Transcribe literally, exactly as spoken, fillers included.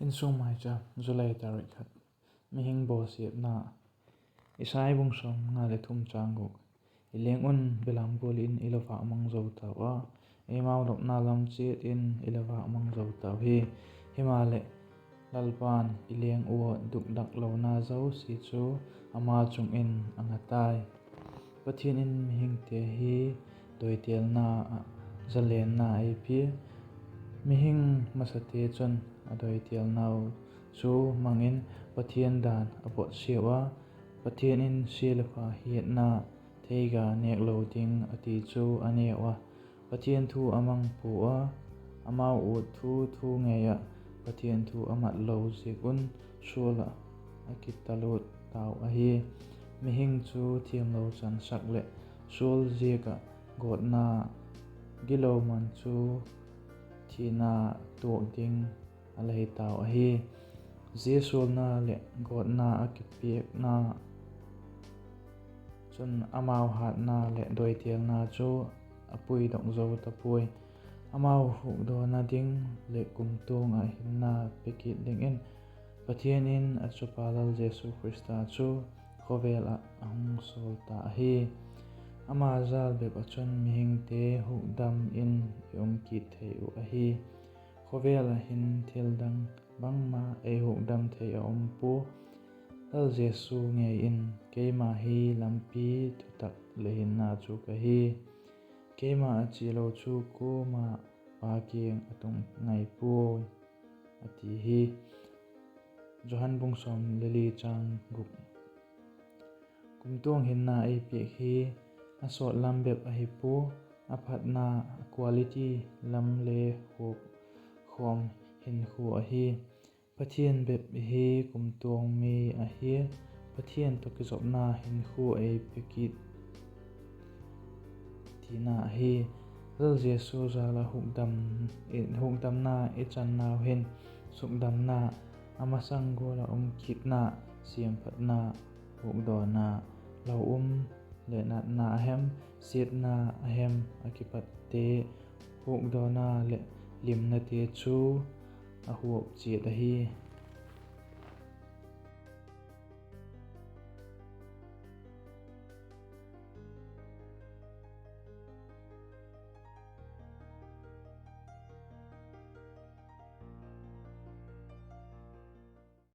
Insung Maicham, July tarik khat. Mihing bawsiatna. Isai bung sawmnga leh thum chang guk. I leng un belam gual in i lo vâk mang zo tau a, eimau lopna lam chiat in i lo vâk mang zo tau hi. Himaleh, Lalpa'n i leng ua dukdak lona zosia chu ama chung in a nga tai. Pathian in mihingte hi doitêlna ah zalenna ei pia. Mihing masate chun a doitêlnau chu mang in Pathian dan a bawsiau a, Pathian in sia leh pha hiatna theiga nêk lo ding a ti chu a neu a, Pathian thu a mang pua a, amau ut thu thu ngei ah Pathian thu a mat lo ziak un sual ah a kitalut tau ahi. Mihing chu thiamlo chansak leh sual ziak ah gawtna, gilo man chu thina tuak ding a la hi tau ahi. Zia sualna leh gawtna a kipiakna chun amau hatna leh doitêlna chu a puidok zo ta puai. Amau hukdawna ding leh kumtuang ah hinna pe kit dingin Pathian in a chapa Lal Jesu Khrista chu khawvel ah a hung sawl ta ahi. Ama jal bep ah chun mihingte hukdam in i um kit thei uh ahi. Khawvel ah hin thil dang bangma ei hukdam thei a um pua. Lal Jesu ngei in, Keima hi lampi, thutak leh hinna chu ka hi. Keima a chia lo chu kuama Pa kiang a tung ngai puai, a ti hi. Johan bung sawm le li chang guk. Kumtuang hinna ei piak hi a sawt lam bep ahi pua, a phatna, a quality lam le huap khawm hinkhua ahi. Pathian bep hi kumtuang mi ahi, Pathian tawh kizopna hinkhua ei pe kit tina ahi. Lal Jesu jal ah hukdam, hukdamna i channau hin sukdamna, a masang gual ah um kitna, siamphatna, hukdawna, lo um leh natna a hem, siatna a hem a kipatte, hukdawna leh limnate chu a huap chiat ahi.